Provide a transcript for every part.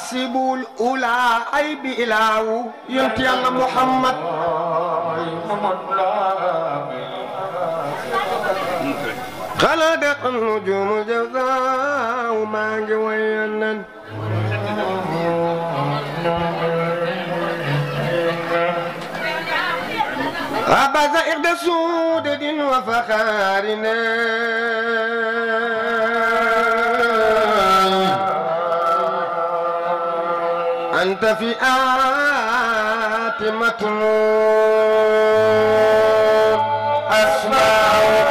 حسبوا الأولى أي بإله ينتي الله محمد خلقت النجوم جزاء ما جوينا أبز إحدى سودد وفخارنا أنت في آتمة أسماء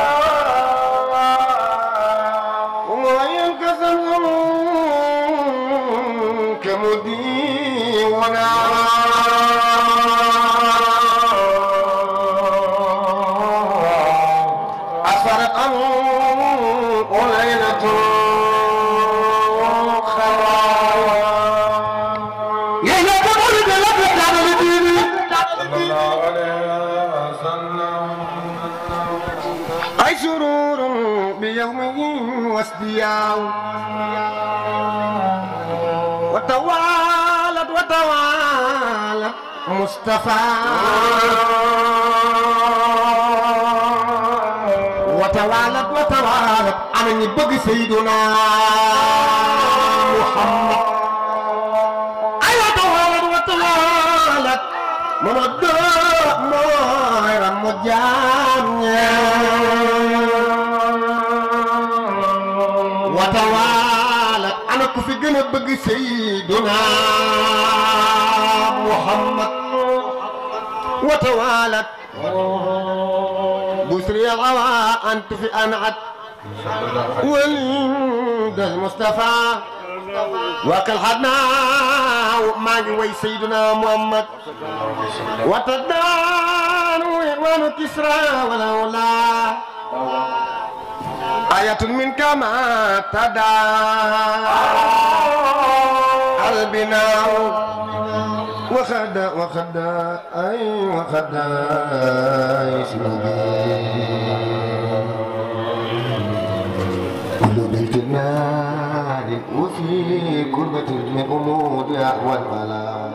وينكسر كمدي أسفرت وليلة أي سرور بيومه واسدياء وتوالت مصطفى وتوالت عني بق سيدنا محمد أيوة وتوالت ممد موير مجامع وتوالت أنا كفي جنب بق سيدنا محمد وتوالت بسري الغواء أنت في أنعت ولد المصطفى وكل حدنا ما جوي سيدنا محمد وتدان وإخوان كسرى ولولا آية منك ما تدعى البناء وخدا أي وخدا كل بيت النار وفي كربة من أمورها والبلاء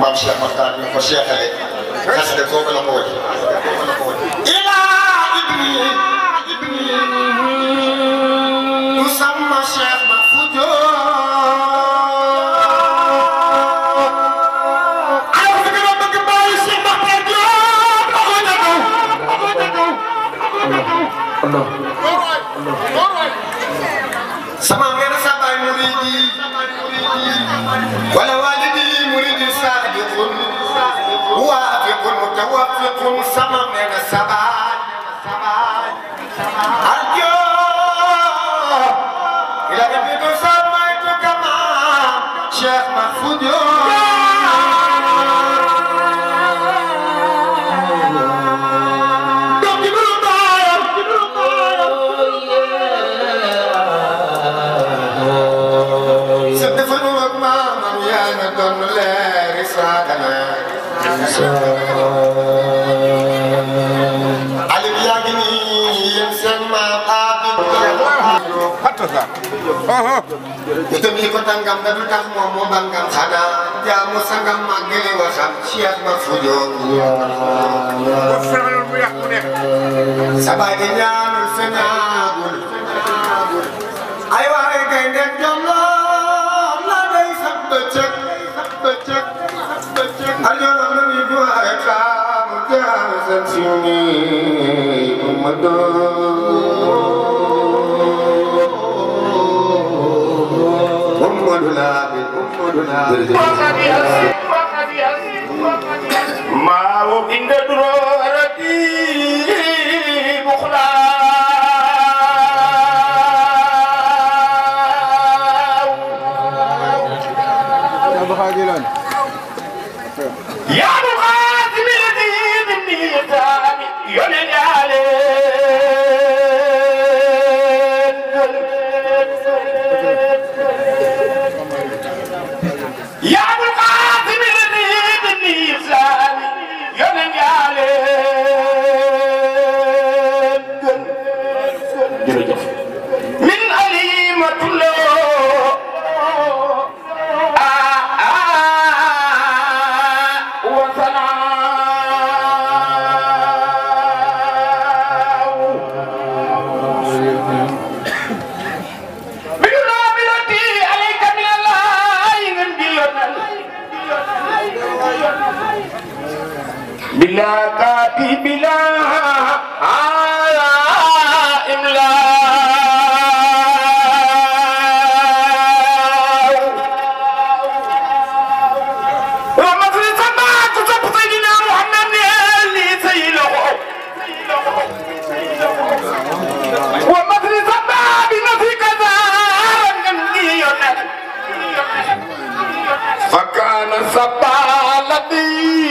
maam Cheikh Makhtar ñu ko Cheikhale xasida kooku la ko woy ila ibni tusamma Cheikh Mahfoudio sama ngeen sabay muridi wala walidi muridi sadiqun wafiqun mutawaffiqun sama ngeen sabay arjo ila bidu samaitu kama Cheikh Mahfoudio Alim yaa ngi nii yéen seen maam itam yi ko tàngam da du tax moom moo bangam xanaa jaamu sangam màggali waxam Cheikh Mahfoudio sabay di ñaanul fenaagul ay waay gaynde jolloom la day sab bëccëg aljana la ni du ay xaamu jaamu seen siwni ما هو إن درورتي بخلا يا مخاطب الذين النيتان يلن يا مخاطب الذين النيتان يلن من أليمة الله بلا كاتب بلا إملاء ومثل سماء كتب سيدنا محمد اللي سيله ومثل سماء بنفي كذا فكان سبا الذي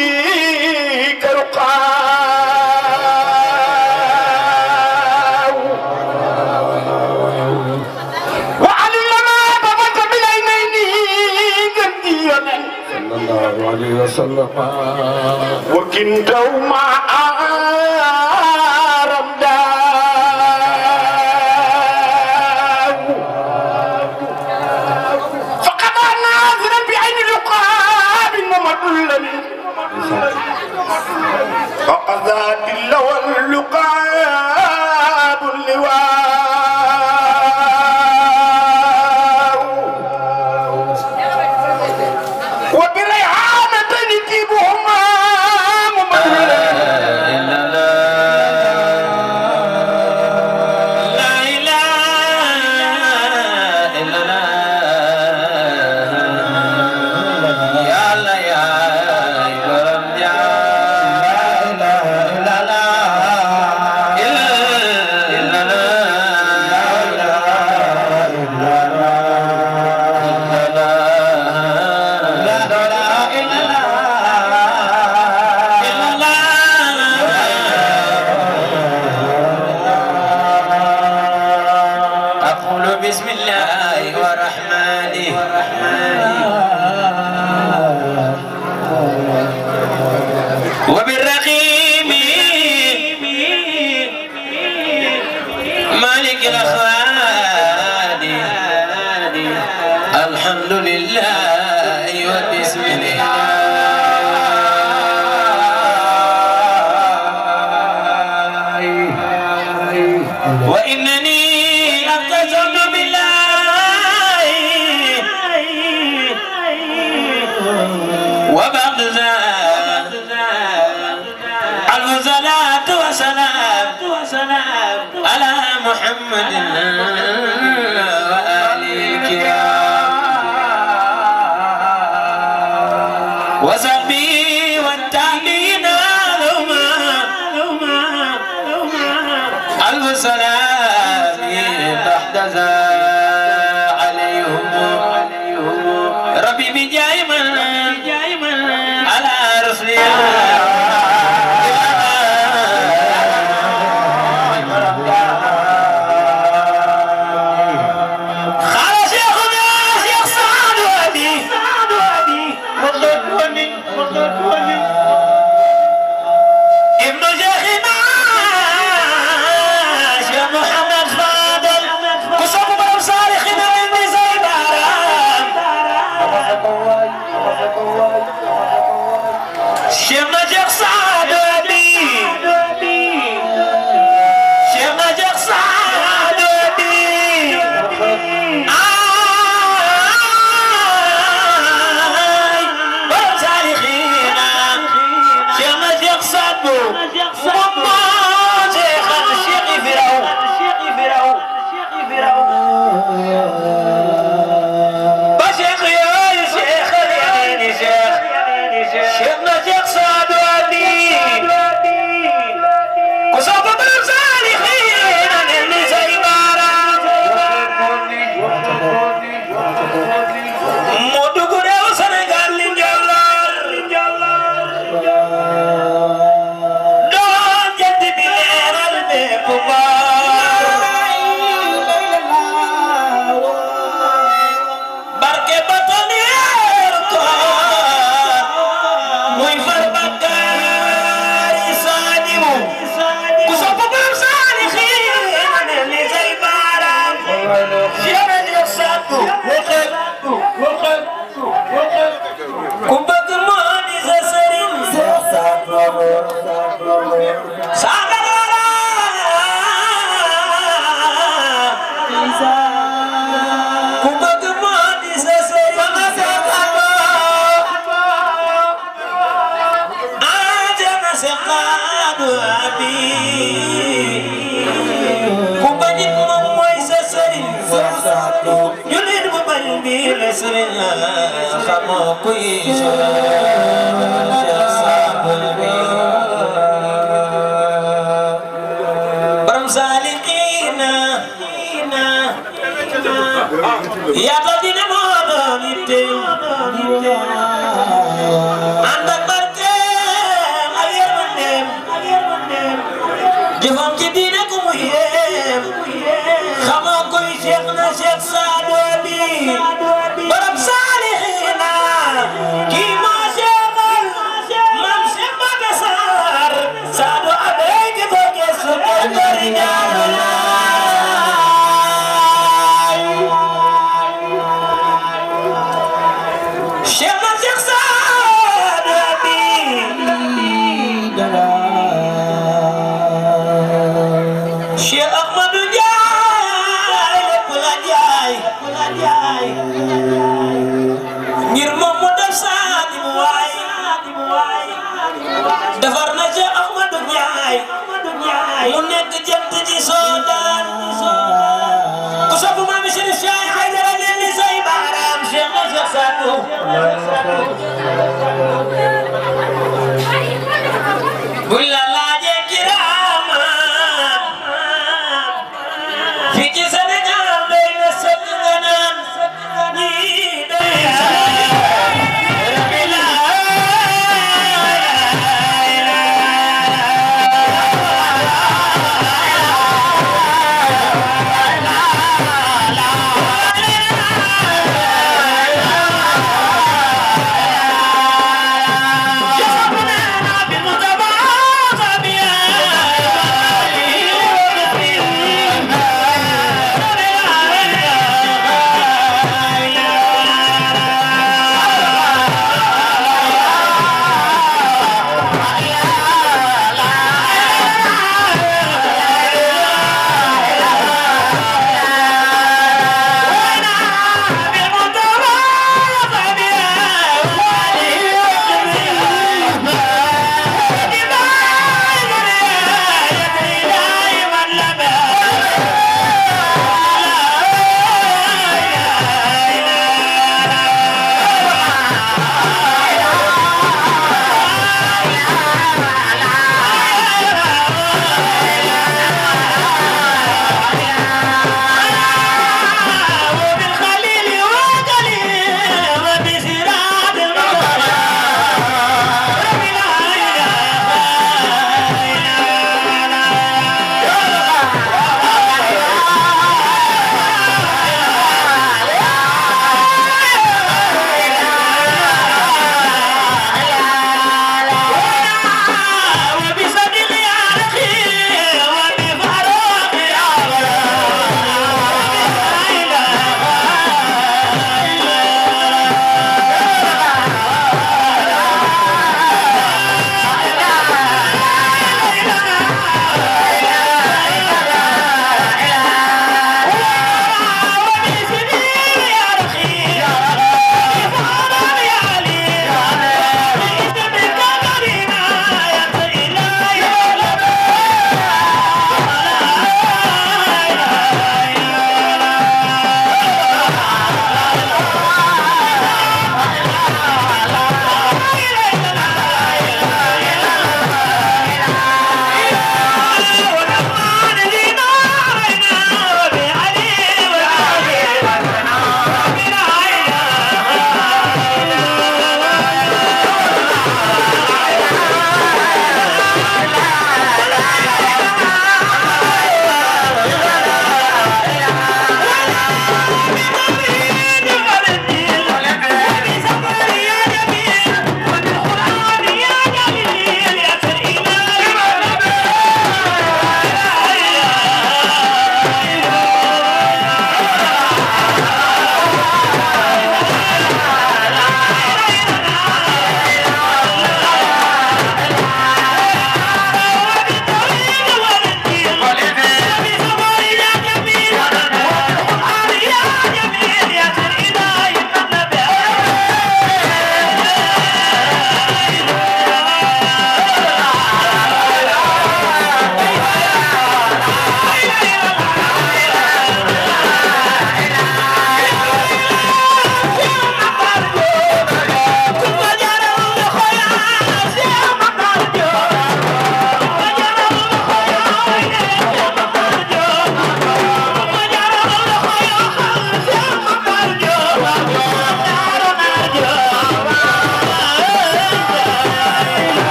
وكنتو مع رمدا فقد ناظرا بعين لقاب ومدل فقد دل واللقاب اللواء الحمد لله وبسم الله محمد وآله الكرام وصحبه والتابعين لهما ألف سلام تحتزى عليهم ربي بجاي من على رسلها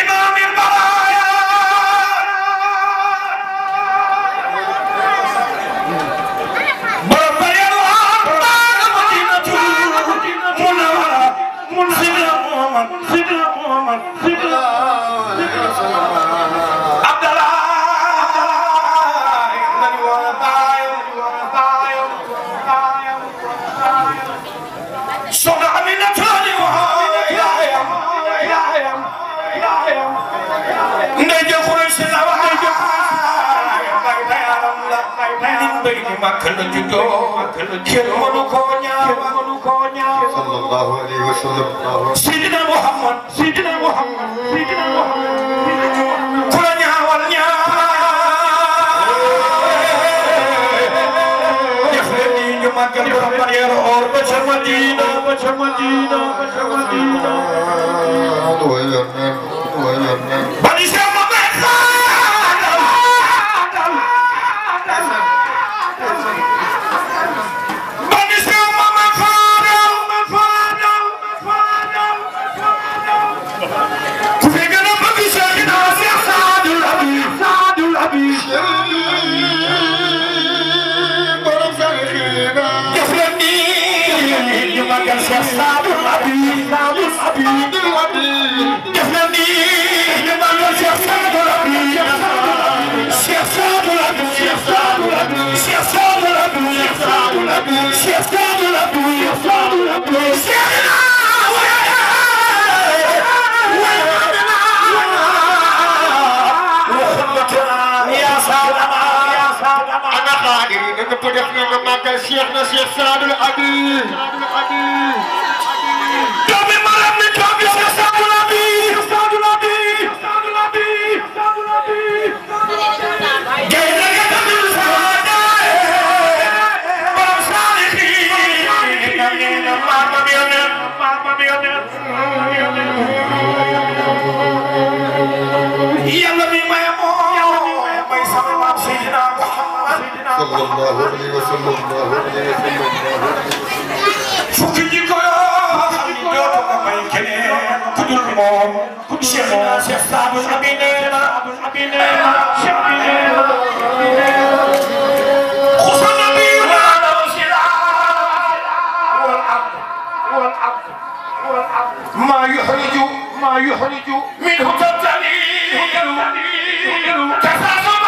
إمام البرايا بربر يروح مدينة منورة سيدنا محمد عبد الله صنع من الثاني نجي قريش صلى الله عليه وسلم سيدنا محمد كلنا والنيا يخلني يومك بربنا يرور بشر مدينة بني سما شيخنا شيخ سعد الأبي دومي مرم من دومي شيخ سعد الأبي جاينا جاينا من سعادة مرم صالحين ماما ميونين يلا بي ما يمو ما يسمى سيدنا محمد صلى الله عليه وسلم فكي كويا يوتو ما يكني كدر موم شيخنا شيخ سعد الأبينا خصوصا نبينا والعبد ما يحرج منه تبتلي تساسما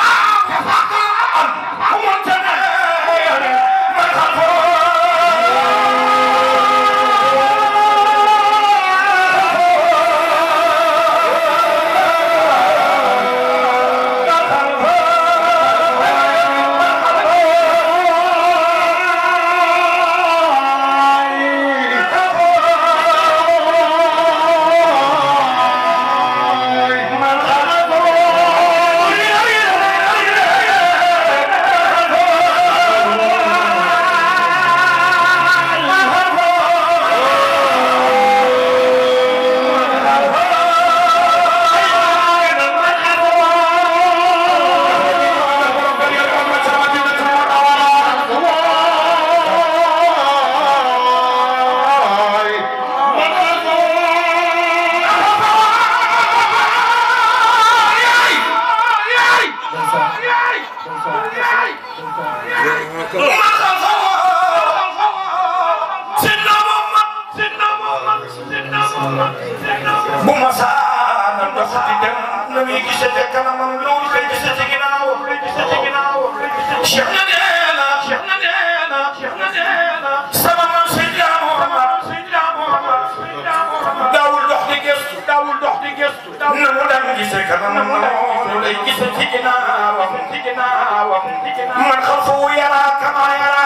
من خلفه يرى كما يرى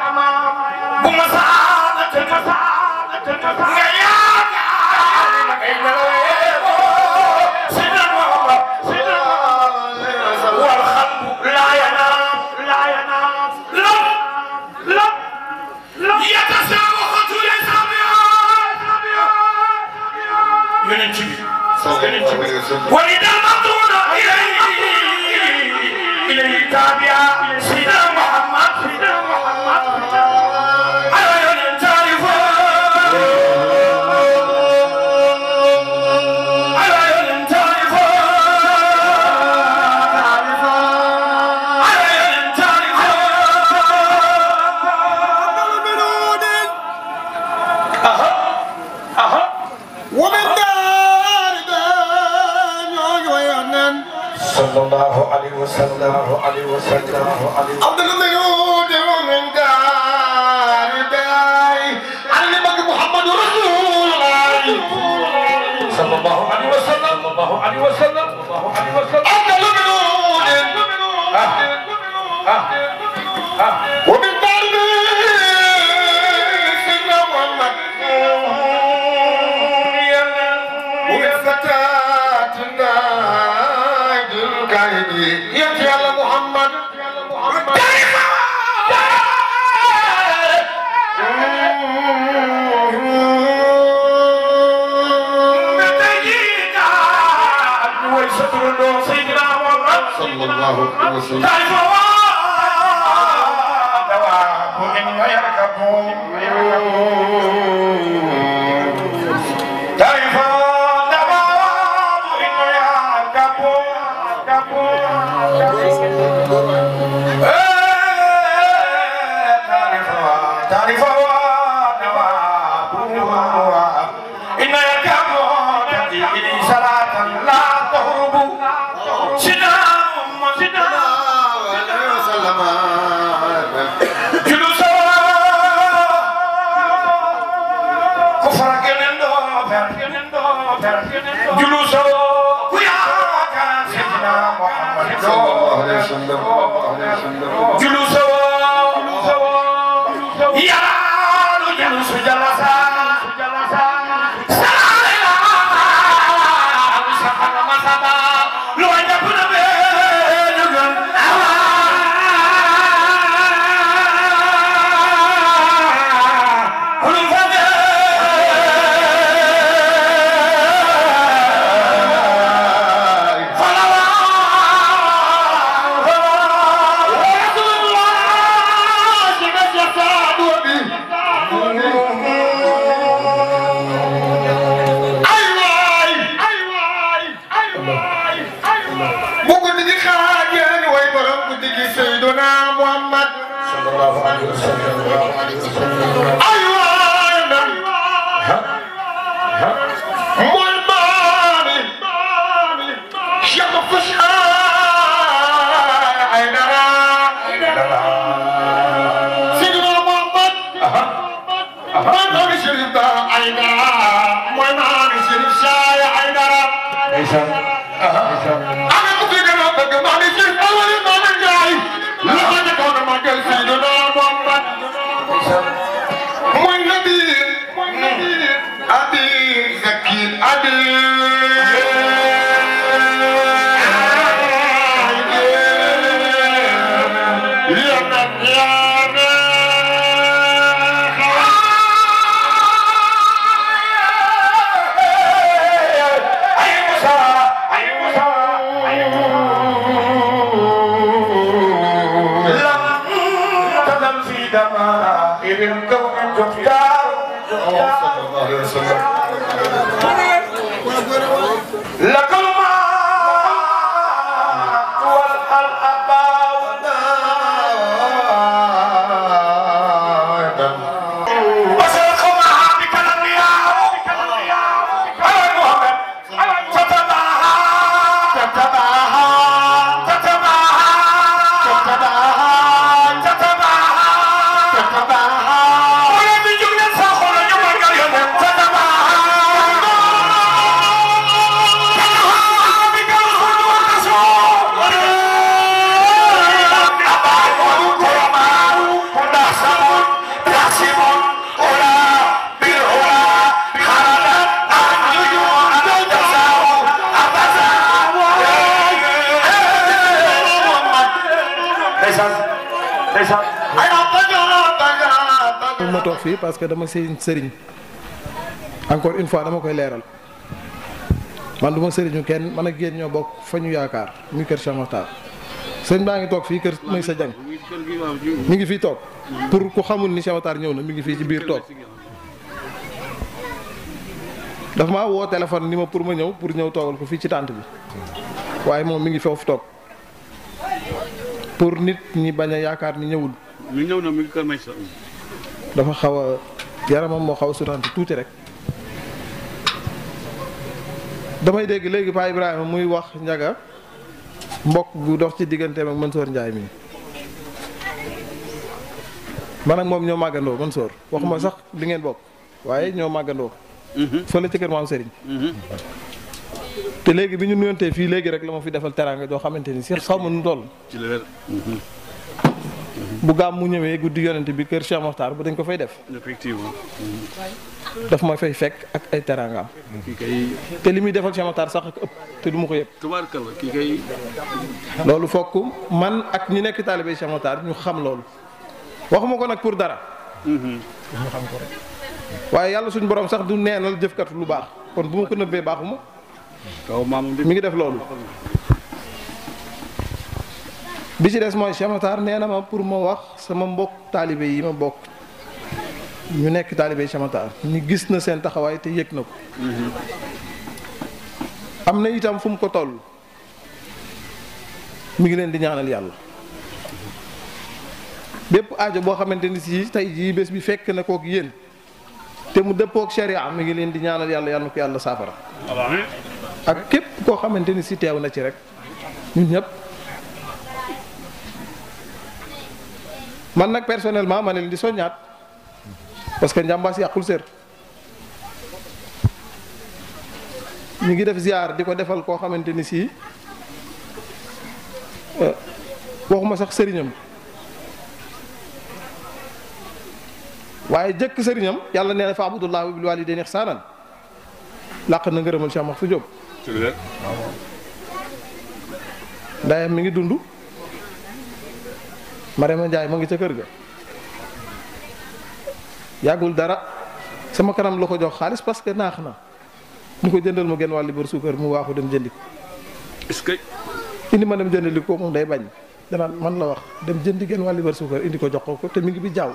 أمام بمساعدة والخلق لا ينام وإذا المطرود إليه تابع سيدنا محمد صلى الله عليه وسلم عبد المنود ومن دار داي علمك محمد رسول الله صلى الله عليه وسلم عبد المنود ومن دار سيدنا محمد ومن فتاتنا يا الله محمد صلى الله عليه وسلم ma toog fii parce que dama seen sëriñ encore une fois dama koy leeral man du ma sëriñu kenn man ak yéen ñoo bokk fa ñu yaakaar muy kër Cheikh Makhtar sëñ baa ngi toog fii kër may sa jàng mi ngi fii toog pour ku xamul ni Cheikh Makhtar ñëw na mi ngi fii ci biir toog dafa maa woo téléphone ni ma pour ma ñëw pour ñëw toogal ko fii ci tànt bi waaye moom mi ngi foofu toog pour nit ñi bañ a yaakaar ni ñëwul. mi ñëw na mi ngi kër may sa dafa xaw a yaramam moo xaw a sutante tuuti rek damay dégg léegi Pa Ibrahima muy wax njaga mbokk gu dox ci digganteem ak Mansour Ndiaye mi man ak moom ñoo màggandoo Mansour waxuma sax li ngeen bokk waaye ñoo màggandoo fële ci kër maam Serigne te léegi bi ñu nuyontee fii léegi rek la ma fi defal teraanga joo xamante ni si xaw ma nu toll ci la wér bu gàmm mu ñëwee guddi yonent bi kër Cheikh Makhtar bu dañ ko fay def effectivement daf ma fay fekk ak ay teraangaam kii kay te li muy defal Cheikh Makhtar sax ak ëpp te du ma ko yëpp tubaarkalla kii kay loolu fokk man ak ñi nekk taalibe Cheikh Makhtar ñu xam loolu waxuma ko nag pour dara waaye yàlla suñu borom sax du neenal jëfkat lu baax kon bu ma ko nëbbee baaxuma kaw maamam mi ngi def loolu bi ci des mooy Cheikh Makhtar nee na ma pour ma wax sama mbokk taalibe yi ma bokk ñu nekk taalibe Cheikh Makhtar ñu gis na seen taxawaay te yëg na ko am na itam fu mu ko toll mi ngi leen di ñaanal yàlla bépp aajo boo xamante ni si tey jii bés bi fekk na kook yéen te mu dëppook sharia mi ngi leen di ñaanal yàlla yàlla na ko yàlla saafara ak képp koo xamante ni si teew na ci rek ñun ñëpp man nag personnellement ma ne leen di soññaat parce que njàmbaas yàqul sër ñu ngi def ziar di ko defal koo xamante ni si waxuma sax sëriñam waaye jëkk sëriñam yàlla nee na fa abudullah bil walidayni ihsanan làq na ngërëmal Cheikh Mahfou Diop ndayam mi ngi dund Marema Ndiaye ma ngi ca kër ga yàggul dara sama kanam la ko jox xaalis parce que naax na mu ko jëndal mu genn wàlli bër suukar mu waaxu dem jëndi ko est-ce que indi ma dem jëndali ko moom day bañ danaan man la wax dem jëndi genn wàlli bër suukar indi ko jox ko te mi ngi bi jaaw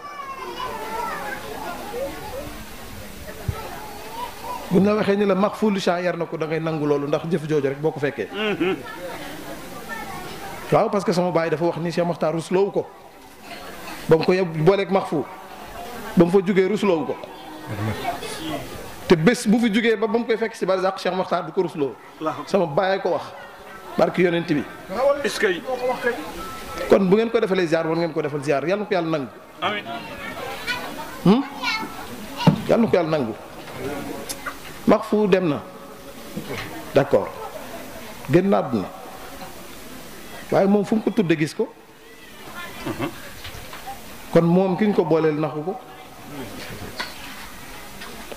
buñ la waxee ni la max fulu chan yar na ko da ngay nangu loolu ndax jëf jooju rek boo ko fekkee waaw parce que sama baay dafa wax ni Cheikh Makhtar rusloowu ko ba mu ko yeb booleeg max fu ba mu fa jugee rusloowu ko te bés bu fi jugee ba mu koy fekk si barzaq Cheikh Makhtar du ko rusloo sama baay ko wax barki yonent bi est-ce que kon bu ngeen ko defalee ziar war ngeen ko defal ziar yàlla na ko yàlla nangu amiin yàlla na ko yàlla nangu max fu dem na d'accord gën na àdduna waaye moom fu mu ko tudde gis ko kon moom ki ñu ko booleel naxu ko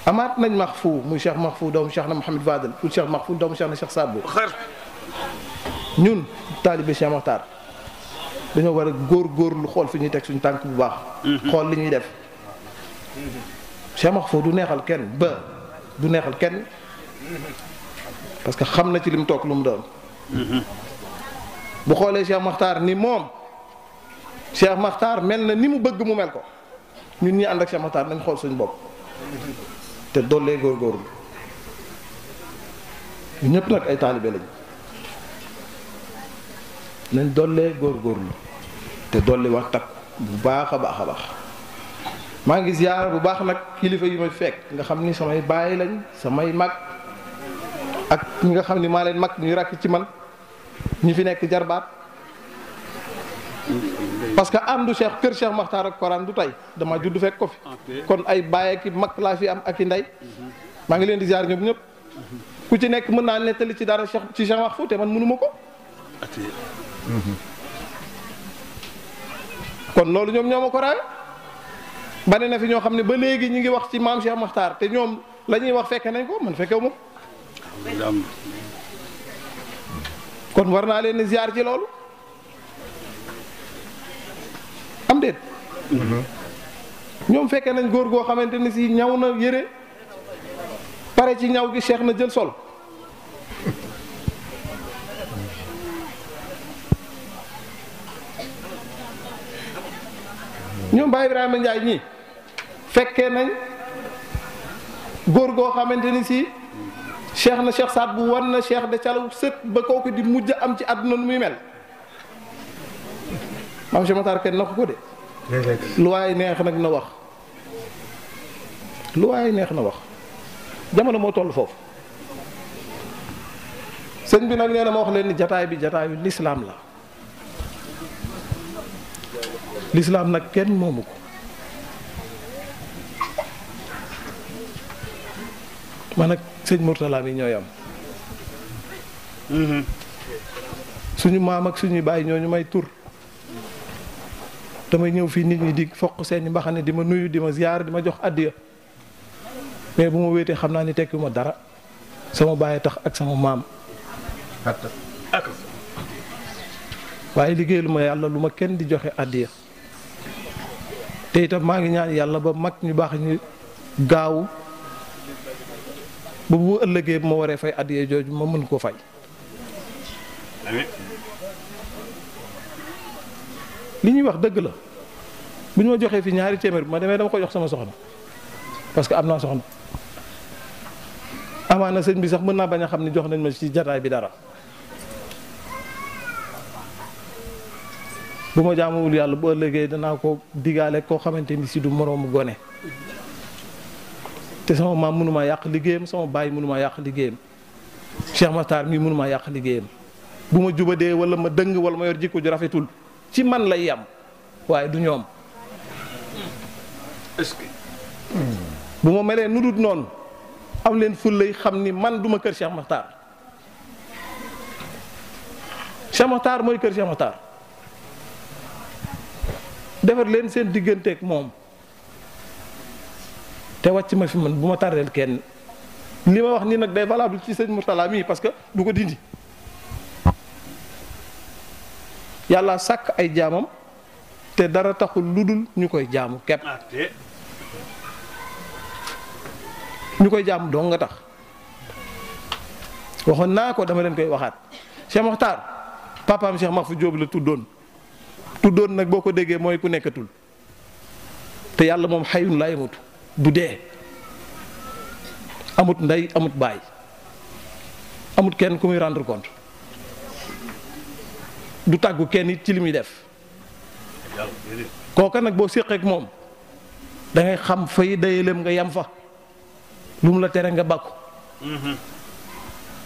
amaat nañ Mahfou muy Cheikh Mahfou doomu Cheikh na Mouhamed Fadel pour Cheikh Mahfou doomu Cheikh na Cheikh Sadbou ñun taalibe Cheikh Makhtar dañoo war a góor-góorlu xool fi ñuy teg suñu tànk bu baax xool li ñuy def Cheikh Mahfou du neexal kenn ba du neexal kenn parce que xam na ci lim toog lu mu doon bu xoolee Cheikh Makhtar ni moom Cheikh Makhtar mel na ni mu bëgg mu mel ko ñun ñi ànd ak Cheikh Makhtar nañ xool suñu bopp te dollee góorgóorlu ñu ñëpp nag ay taalibe lañ nañ dollee góorgóorlu te dolli wax takk bu baax a baax a baax maa ngi ziyaar bu baax nag kilifa yi ma fekk nga xam ni samay baay lañ samay mag ak ñi nga xam ni maa leen mag ñuy rakk ci man ñi fi nekk jarbaat parce que àndu Cheikh kër Cheikh Makhtar ak Koraan du tey dama judd fekk ko fi kon ay baay ak i mag laa fi am ak i ndey maa ngi leen di ziar ñoom ñëpp ku ci nekk mën naa nettali ci dara Cheikh ci Cheikh Mahfou te man mënuma ko kon loolu ñoom ñoo ma ko raay bane na fi ñoo xam ne ba léegi ñi ngi wax ci maam Cheikh Makhtar te ñoom la ñuy wax fekke nañ ko man fekkewu ma kon war naa leen ziar ci loolu am déet ñoom fekkee nañ góor goo xamante ni si ñaw na yére pare ci ñaw gi Cheikh na jël sol ñoom Baye Ibrahima Ndiaye ñii fekkee nañ góor goo xamante ni si cheikh na cheikh Saad bu wan na cheikh de calaw sët ba kooku di mujj am ci àdduna nu muy mel maam Cheikh Matar kenn na ko de lu waay neex nag na wax lu waay neex na wax jamono moo toll foofu sëñ bi nag nee na ma wax leen ni jataay bi jataayu lislaam la lislaam nag kenn moomu ko man nag sëñ Mourtala mi ñooy am suñu maam ak suñuy baay ñooñu may tur damay ñëw fii nit ñi di foq seeni mbaxane di ma nuyu di ma ziyaar di ma jox addiya mais bu ma wéetee xam naa ni tekki ma dara sama baay tax ak sama maam waaye liggéey lu ma yàlla lu ma kenn di joxe addiya te itam maa ngi ñaan yàlla ba mag ñu baax ñu gaaw ba bu ëllëgee bu ma waree fay addiya jooju ma mën koo fay li ñuy wax dëgg la bu ñu ma joxee fi ñaari téeméer bu ma demee dama ko jox sama soxna parce que am naa soxna amaana sëñ bi sax mën naa bañ a xam ni jox nañ ma ci jataay bi dara bu ma jaamuwul yàlla bu ëllëgee danaa ko digaale koo xamante ni si du moroomu gone te sama maam mënumaa yàq liggéeyam sama baay mënumaa yàq liggéeyam Cheikh Matar mii mënumaa yàq liggéeyam bu ma jubadee wala ma dëng wala ma yor jikko ju rafetul ci man lay yam waaye du ñoom est-ce que bu ma melee nu dut noonu am leen ful lay xam ni man duma kër Cheikh Matar Cheikh Matar mooy kër Cheikh Matar defar leen seen digganteeg moom te wàcc ma fi man bu ma tardeel kenn li ma wax nii nag day valable ci sëñ Mourtala mii parce que du ko dindi yàlla sàkk ay jaamam te dara taxul lu dul ñu koy jaamu kepp ñu koy jaamu dong nga tax waxoon naa ko dama leen koy waxaat Cheikh Makhtar papaam Cheikh Mahfou Diop la tuddoon nag boo ko déggee mooy ku nekkatul te yàlla moom xayun laa yamut du dee amut ndey amut baay amut kenn ku muy rendre compte du tàggu kenn it ci li muy def kooka nag boo séqeek moom da ngay xam fay dayaleem nga yam fa lu mu la tere nga bàkku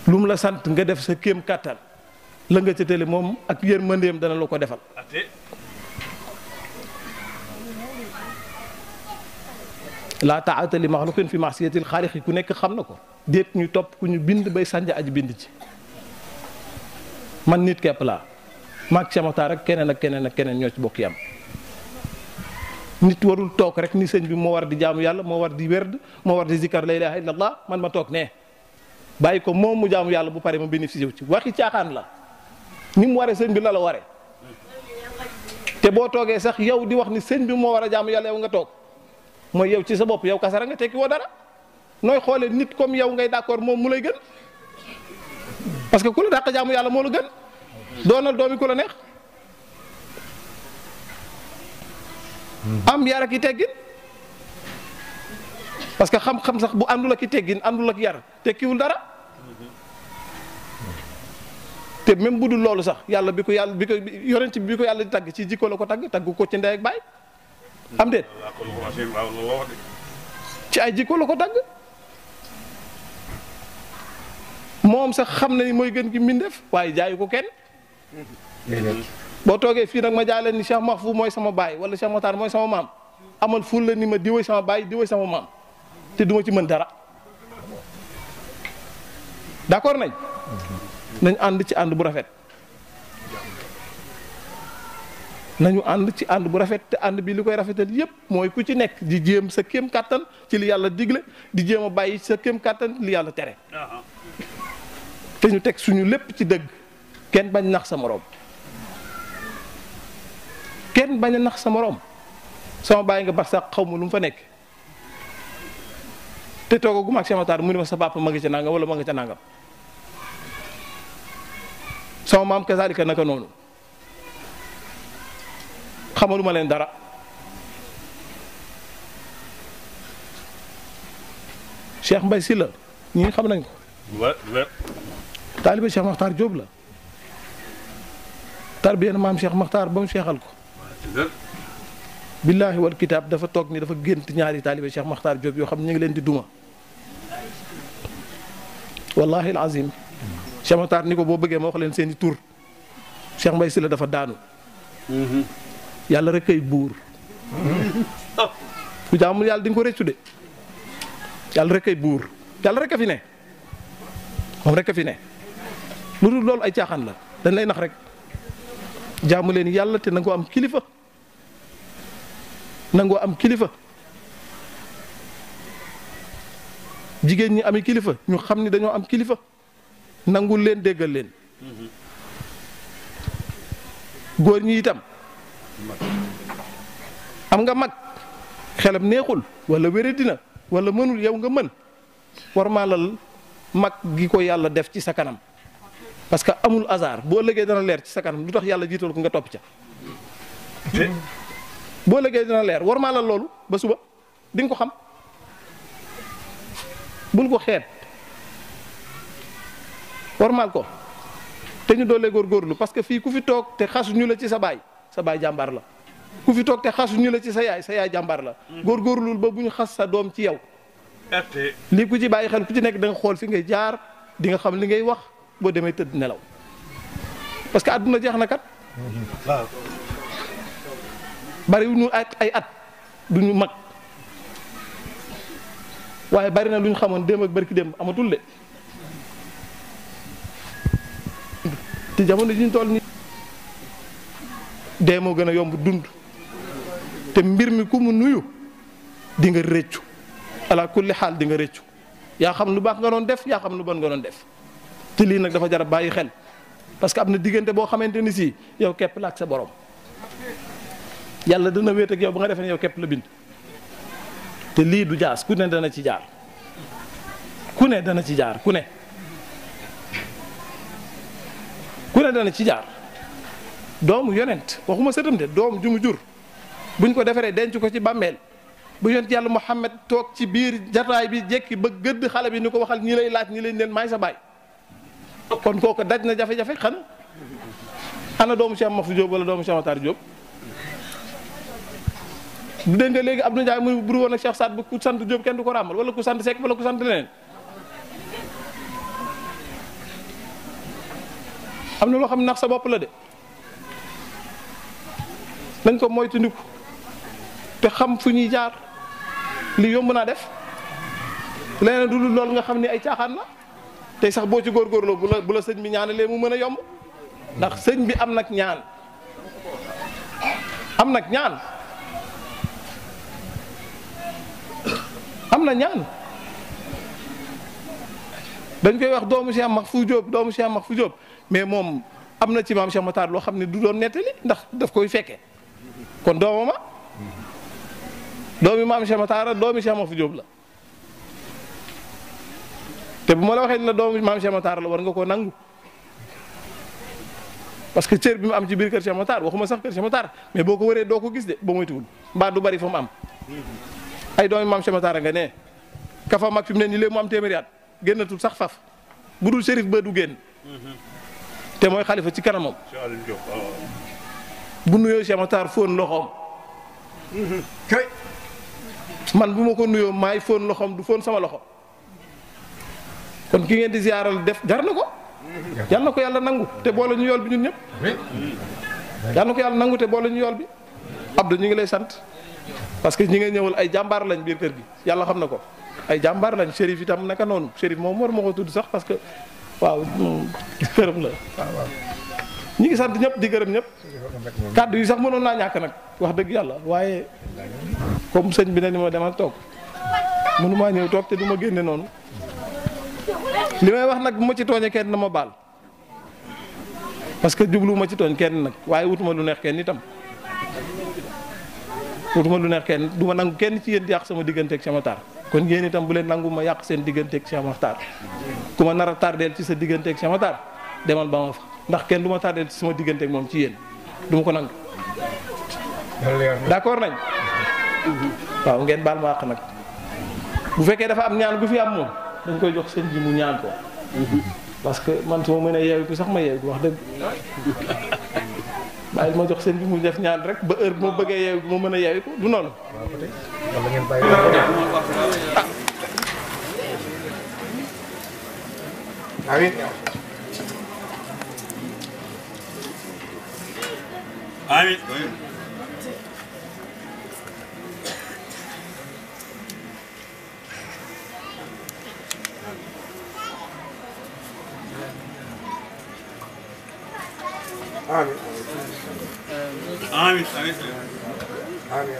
lu mu la sant nga def sa kéem kàttan la nga ca tële moom ak yërmandeem dana la ko defal laa taata li maxluqin fi masiyatil xaaliqi ku nekk xam na ko déet ñu topp ku ñu bind bay sànja aji bind ci man nit kepp laa maag Cheikh Makhtar ak keneen ak keneen ak keneen ñoo ci bokk yam nit warul toog rek ni sëñ bi moo war di jaamu yàlla moo war di werd moo war di zikkar la ilaha illallah man ma toog ne bàyyi ko moom mu jaamu yàlla bu pare ma bénéficié wu ci waxi caaxaan la ni mu waree sëñ bi la waree te boo toogee sax yow di wax ni sëñ bi moo war a jaamu yàlla yow nga toog mooy yow ci sa bopp yow kasara nga tekki woo dara nooy xoolee nit comme yow ngay d'accord moom mu lay gën parce que ku la dàq jaamu yàlla moo la gën doonal doomi ku la neex am yar ak i teggin parce que xam-xam sax bu àndul ak i teggin àndul ak yar tekkiwul dara te même bu dul loolu sax yàlla bi ko yonent bi ko yàlla di tagg ci jikko la ko tagg ko ci ndey ak baay am déet ci ay jikko la ko tagg moom sax xam na ni mooy gën gi mbindeef waaye jaayu ko kenn boo toogee fii nag ma jaay leen ni Cheikh Mahfou mooy sama baay wala Cheikh Makhtar mooy sama maam amal ful la ni ma diwoy sama baay diwoy sama maam te duma ci mën dara d'accord nañ ànd ci ànd bu rafet nañu ànd ci ànd bu rafet te ànd bi li koy rafetal yépp mooy ku ci nekk di jéem sa kéem kàttan ci li yàlla digle di jéem a bàyyi sa kéem kàttan li yàlla tere te ñu teg suñu lépp ci dëgg kenn bañ nax sa moroom kenn bañ a nax sa moroom sama bàyyi nga bar sax xaw ma lu mu fa nekk te toogagu ma ak Cheikh Makhtar mu ne ma sa papa ma nga ca nangam wala ma nga ca nangam sama maam kazalika naka noonu xamaluma leen dara Cheikh Mbaye Sylla ñi xam nañ ko. taalibe Cheikh Makhtar Diop la. tarbiya na maam Cheikh Makhtar ba mu seexal ko. billaahi wal kitaab dafa toog ni dafa gént ñaari taalibe Cheikh Makhtar Diop yoo xam ne ñu ngi leen di duma. wallahi alazim Cheikh Makhtar ni ko boo bëggee ma wax leen seen i tur Cheikh Mbaye Sylla dafa daanu. yàlla rek kay buur. ku jaamul yàlla di nga ko rëccu de. yàlla rek kay buur yàlla rek a fi ne moom rek a fi ne lu dul loolu ay caaxaan la dañ lay nax rek jaamu leen yàlla te nangoo am kilifa nangoo am kilifa jigéen ñi ami kilifa ñu xam ni dañoo am kilifa nangul leen déggal leen góor ñi itam am nga mag xelam neexul wala wéradina wala mënul yow nga mën war maa lal mag gi ko yàlla def ci sa kanam parce que amul hasard boo ëllëgee dana leer ci sa kanam lu tax yàlla jiital ko nga topp ca boo ëllëgee dana leer war maa lal loolu ba suba di nga ko xam bul ko xeet war maal ko te ñu doolee góorgóorlu parce que fii ku fi toog te xasuñu la ci sa baay jàmbaar la ku fi toog te xasuñu la ci sa yaay jàmbaar la góorgóorlul ba bu ñu xas sa doom ci yow lii ku ci bàyyi xel ku ci nekk da nga xool fi ngay jaar di nga xam li ngay wax boo demee tëdd nelaw parce que àdduna jeex na kat bariwuñu ay at duñu mag waaye bari na lu ñu xamoon démb ak barki démb amatul de te jamono ji ñu toll nii dee moo gën a yomb dund te mbir mi ku mu nuyu di nga rëccu ala kulli xaal di nga rëccu yaa xam lu baax nga doon def yaa xam lu bon nga doon def te lii nag dafa jar a bàyyi xel parce que am na diggante boo xamante ni si yow képp la ak sa borom yàlla dana wéet ak yow ba nga defee ne yow képp la bind te lii du jaas ku ne dana ci jaar ku ne dana ci jaar ku ne dana ci jaar doomu yonent waxuma sëtam de doom ju mu jur buñ ko defaree denc ko ci bàmmeel bu yonent yàlla Muhammad toog ci biir jataay bi jekki ba gëdd xale bi ni ko waxal ñi lay laaj ñi leen maay sa baay kon kooku daj na jafe-jafe xan ana doomu Cheikh Mahfou Diop wala doomu Cheikh Makhtar Diop du dégg nga léegi Abdou Ndiaye mu buru woon ak Cheikh Saad bu ku sant Diop kenn du ko ràmmal wala ku sant Seck wala ku sant leneen am na loo xam ne nax sa bopp la de nañ ko moytandiku te xam fu ñuy jaar li yomb naa def leneen du dul loolu nga xam ni ay caaxaan la tey sax boo ci góorgóorloo bu la sëñ bi ñaanalee mu mën a yomb ndax sëñ bi am nag ñaan am na ñaan dañ koy wax doomu Cheikh Mahfou Diop mais moom am na ci maam Cheikh Makhtar loo xam ne du doon nettali ndax daf koy fekke kon doomama doomi maam Cheikh Makhtar doomi Cheikh Mahfou Diop la te bu ma la waxee ni la doomi maam Cheikh Makhtar la war nga koo nangu parce que cër bi mu am ci biir kër Cheikh Makhtar waxuma sax kër Cheikh Makhtar mais boo ko wëree doo ko gis de ba moytuwul mbaa du bari fa mu am ay doomi maam Cheikh Makhtar nga ne ka fa mag fi mu ne nii léegi mu am téeméeri at génnatul sax faf bu dul shérif ba du génn te mooy xalifa ci kanamam bu nuyoo Cheikh Makhtar fóon loxoom man bu ma ko nuyoo maay fóon loxoom du fóon sama loxo kon ki ngeen di ziyaaral def jar na ko yal na ko yàlla nangu te boole ñu yool bi ñun ñëpp yal na ko yàlla nangu te boole ñu yool bi Abdou ñu ngi lay sant parce que ñi nga ñëwal ay jàmbaar lañ biir kër gi yàlla xam na ko ay jàmbaar lañ shérif itam naka noonu shérif moom war ma ko tudd sax parce que waaw këram la waaw ñi ngi sant ñëpp di gërëm ñëpp kàddu yi sax mënoon naa ñàkk nag wax dëgg yàlla waaye comme sëñ bi ne ni ma demal toog mënumaa ñëw toog te du ma génne noonu li may wax nag bu ma ci tooñee kenn na ma baal parce que jublu ma ci tooñ kenn nag waaye wutuma lu neex kenn itam wutuma lu neex kenn du ma nangu kenn ci yéen di yàq sama digganteeg Cheikh Makhtar kon yéen itam bu leen nangu ma yàq seen digganteeg Cheikh Makhtar ku ma nar a tardeel ci sa digganteeg Cheikh Makhtar demal ba ma fa ndax kenn du ma tardeel ci sama digganteeg moom ci yéen du ma ko nangu d'accord nañ waaw ngeen baal ma àq nag bu fekkee dafa am ñaan gu fi am moom dañ koy jox sëñ bi mu ñaan ko parce que man su ma mënee yeewu ko sax ma yeewu ko wax dëgg bàyyi ma jox sëñ bi mu def ñaan rek ba heure bu ma bëggee yeewu ko ma mën a yeewu ko du noonu. wala ngeen bàyyi amiin amiin amiin amiin amiin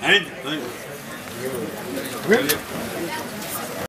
amiin amiin